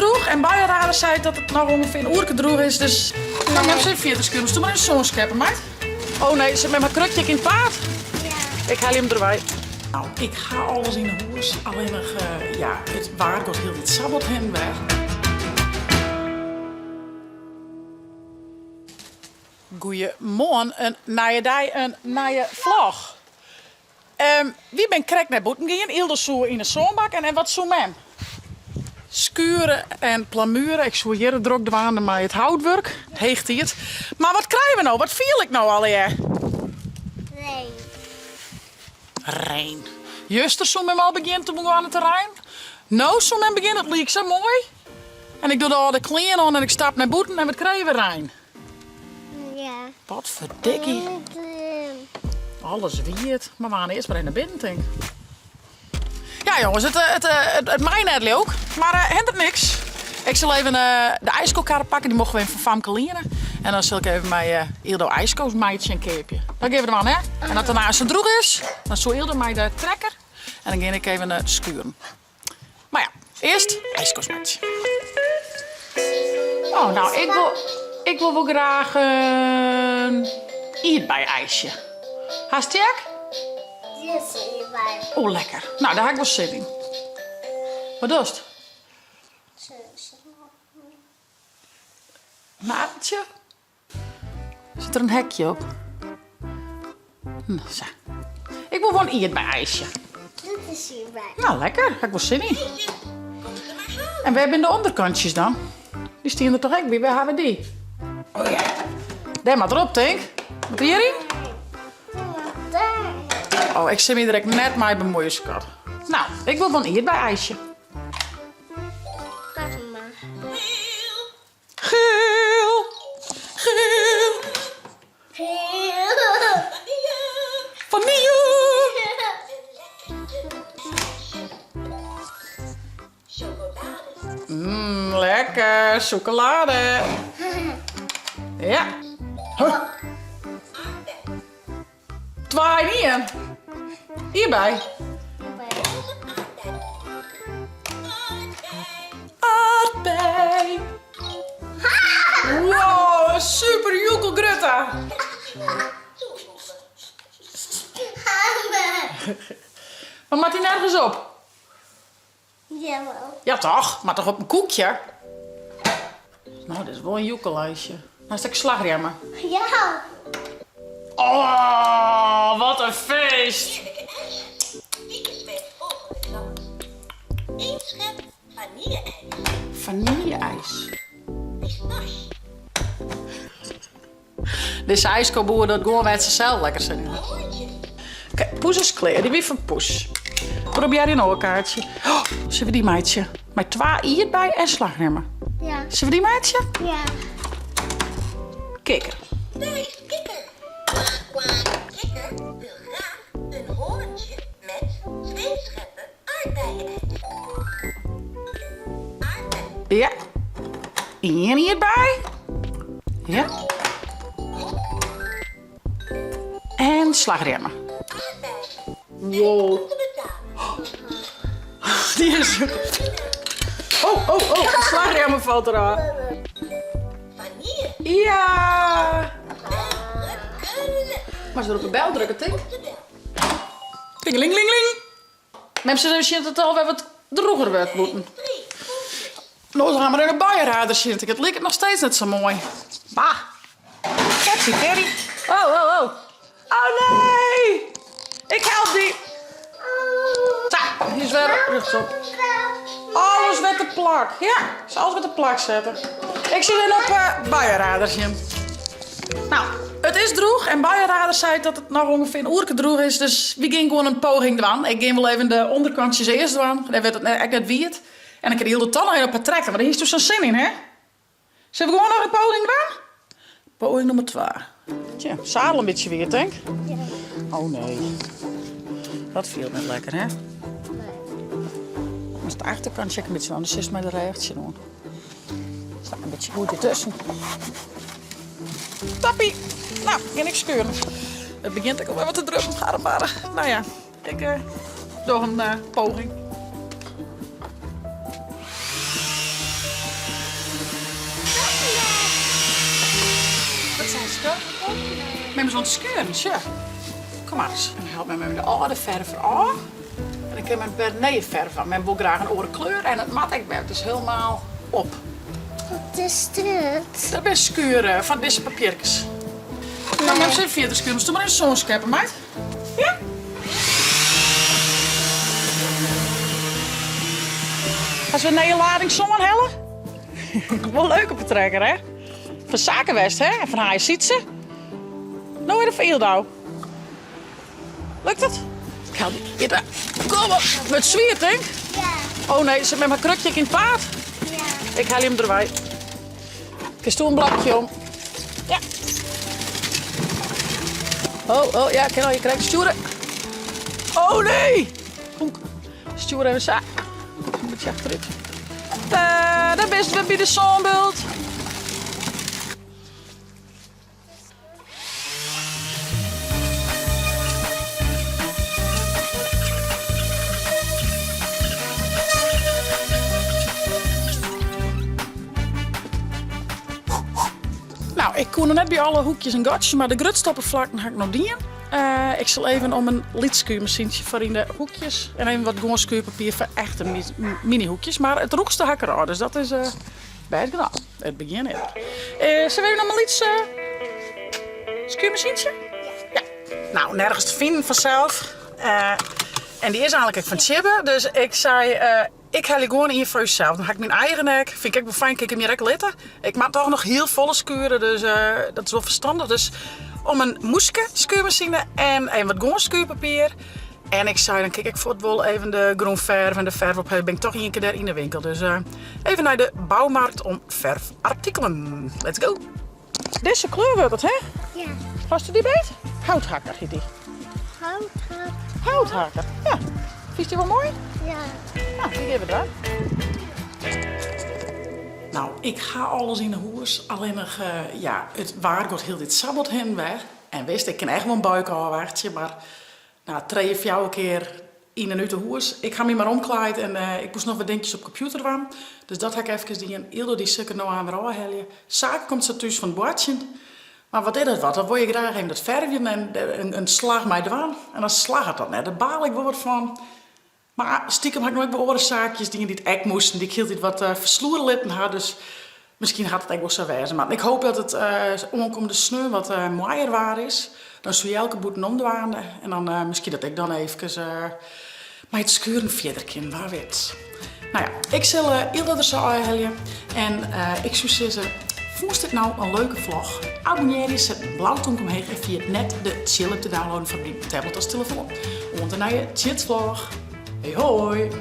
drûch en Buienradar seit dat it noch ûngefear in oerke drûch is, dus dan mem se fierder skuren. Moatst do mar even sân skeppe, meid? Oh nee, sit mem har krukje ek yn it paad? Ja. Ik helje him derwei. Nou, ik ha alles yn 'e hûs, allinnich ja, it waar giet hieltyd sa bot hinne en wer. Goeiemoarn, in nije dei, in nije vlog. Wy bin krekt nei bûten gien. Yldo soe yn 'e sânbak en wat soe mem? Skuren en plamuren. Ik soe hjir drok dwaande mei it houtwurk. Heech tiid. Mar wat krije we no? Wat fiel ik no allegear? Rein. Rein. Juster soe mem al begjinne te begoan te reinen. No soe mem begjinne, it liek sa moai. En ik doch de âlde klean oan en ik stap nei bûten en wat krije we? Rein. Ja. Wat ferdikkie. Alles wiet. Mar we gaan earst mar even nei binnen, tink. Ja, jonges, it, it, it, it mei net leuk, mar uh, hindert niks. Ik sil even uh, de ijskokarre pakken, dy mochten we even fan Famke liene. En dan sil ik even mei uh, Yldo ijsko's meitsje en keapje. Dan gean we dwaan, hè? En as it dêrnei sa drûch is, dan soe Yldo mei de trekker en dan gean ik even uh, skuren. Mar ja, earst ijsko's meitsje. Oh, nou, ik wol, ik wol wol graach in ierdbei-ijsje. Hast dy ek? Oh, lekker. Nou, dêr ha ik wol sin yn. Wat dochst? In aardappeltsje? Sit der in hekje op? Nou, sa. Ik wol wol in ierdbei-ijsje. Dit is hierbij. Nou, lekker. Ha ik wol sin yn. En wêr binne de ûnderkantsjes dan? Dy stean der toch ek by? Wêr hawwe we dy? Oh ja. Dêr moat er op, tink. Moat er hjiryn? Oh, ik sil my der ek net mei bemuoien, skat. Nou, ik wol wol in ierdbei-ijsje. Pak maar. Giel! Giel! Giel! Vanille! Mmm, lekker, sûkelade. Ja. Huh. Twa yn ien. Hierbei. Aardbei. Wow, super joekel grutte. Maar moat dy nergens op? Jawel. Ja toch? Moat toch op in koekje? Nou, dit is wol in joekelijstje. Hast ek slachrjemme? Ja. Oh, wat in feest! Dit is mijn volgende klant. Eén schep vanille-ijs. Vanille-ijs. Pistache. Dizze ijskoboer docht gewoan wêr't se sels lekker sin yn hat. Oké, Poes is klear. Dy wie fan Poes. Probearje in oar kaartsje. Oh, sille we dy meitsje? Mei twa ierdbei en slachrjemme. Ja. Sille we dy meitsje? Ja. Kikker. Daar is Kikker. Kwaak, kwaak. Kikker wil graag een hoorntje met twee scheppen aardbeien-ijs. Aardbei. Ja. Ien ierdbei. Ja. En slachrjemme. Wow. Die is... Oh, oh, oh, slachrjemme falt erôf. Ja! Moatst der op de bel drukke, tink. Tingelinglingling. Mem sil even sjen dat it alwer wat drûger wurdt bûten. No ha mar in buienradar sjen. It liket noch steeds net sa moai. Bah. Ketsie Kerry. Oh, oh, oh. Oh nee! Ik help dy. Sa, hy is wer rjochtop. Alles wer te plak. Ja, ik sil alles wer te plak sette. Ik sil even op uh, buienradar sjen. Nou, it is drûch en buienradar seit dat it noch ûngefear in oerke drûch is, dus wy gean gewoan in poging dwaan. Ik gean wol even de ûnderkantsjes earst dwaan, dan wurdt it ek net wiet. En dan kin Yldo toch noch even op har trekker, want dêr hiest sa'n sin yn, hè? Sille we gewoan noch in poging dwaan? Poging nûmer twa. Tja, zadel in bytsje wiet, tink? Ja. Oh nee. Dat fielt net lekker, hè? Nee. Moatst de achterkant ek in bytsje dwaan, dan sitst mei de rêch tsjinoan. Sta in bytsje goed dertusken. Toppie! Nou, gean ik skuren. It begjint ek alwer wat te druppen, garre Nou ja, ik uh, doch in uh, poging. Mem is oan it skuren, sjoch. Kom mar ris. En help mem even de âlde ferf derôf. En dan kin mem wer nije ferf dwaan. Mem wol graach in oare kleur en it moat ek wer. It is hielemaal op. Wat is dit? Dat binne skuren fan dizze papierkes. No, mem sil fierder skuren. Moatst do mar even sân skeppe, meid. Ja? Hast wer in nije lading sân helle? Wol leuk op de trekker, hè? Fan Sake west, hè? En fan Haaie Sytse. No wer de Fieldou. Lukt it? Ik haal dy hjir. Kom op, wurdt swier, tink? Ja. Oh nee, sit mem har krukje ek yn it paad? Ja. Ik helje him derwei. Kinst do in blokje om? Ja. Oh, oh, ja, kin al je krekt stjoere. Oh nee! Bonk. Stjoer even sa. Een bytsje achterút. Dêr bist wer by de sânbult. Nou, ik koe noch net by alle hoekjes en gatsjes, mar de grutste opperflakten ha ik noch dien. Eh, ik sil even om in lyts skuurmasientsje foar yn de hoekjes en even wat gewoan skuurpapier foar echte mini-hoekjes. Mar it rûchste ha ik derôf, dus dat is uh, bêst genôch. It begjin is der. Uh, sille we even om in lyts skuurmasientsje? Ja. Nou, nergens te finen fansels. En dy is eigenlik ek fan Tsjibbe, dus ik sei, ik helje gewoan ien foar ússels. Dan ha ik myn eigen ek, fyn ik ek wol fijn, kin ik him hjir ek litte. Ik moat toch noch hiel folle skuren, dus dat is wol ferstannich. Dus om in moeske skuurmasine en even wat gewoan skuurpapier. En ik sei, dan kin ik fuort wol even de grûnferf en de ferf ophelje. Ben ik toch ien kear dêr yn de winkel. Dus even nei de bouwmarkt om ferfartikelen. Let's go! Dizze kleur wurdt it, hè? Ja. Hast dy beet? Houthakker hjit dy. Houthakker. Houthakker, ja. Fynst dy wol moai? Ja. Nou, dy gean we dwaan. Nou, ik ha alles yn 'e hûs, allinnich ja, it waar giet hieltyd sa bot hin en wer. En witst, ik kin echt wol in buike ôfwachtsje, mar no, trije, fjouwer kear yn en út 'e hûs. Ik ha my mar omklaaid en ik moast noch wat dinkjes op kompjûter dwaan. Dus dat ha ik efkes dien. Yldo dy sil ik der no aan wer ôfhelje. Sake komt sa thús fan it boartsjen. Mar wat is dat wat, dan wol je graach even dat fervjen en der in slach mei dwaan. En dan slagget dat net. Dêr baal ik wol wat fan. Mar stikem ha ik no ek wol oare saakjes dien dy't ek moasten, dy't ik hieltyd wat fersloere litten ha. Dus miskien hat it ek wol sa wêze moatten. Ik hoopje dat it oankommende sneon wat moaier waar is. Dan soe Jelke bûtenom dwaande en dan miskien dat ik dan eefkes mei it skuren fierder kin, wa wit. No ja, ik sil Yldo der sa ôfhelje en ik soe sizze, fûnst dit no in leuke vlog? Abonnearje, set in blau tomke omheech en ferjit net de Tsjil-app te downloaden foar dyn tablet as telefoan. Oant de nije Tsjitsvlog. Hei hoi!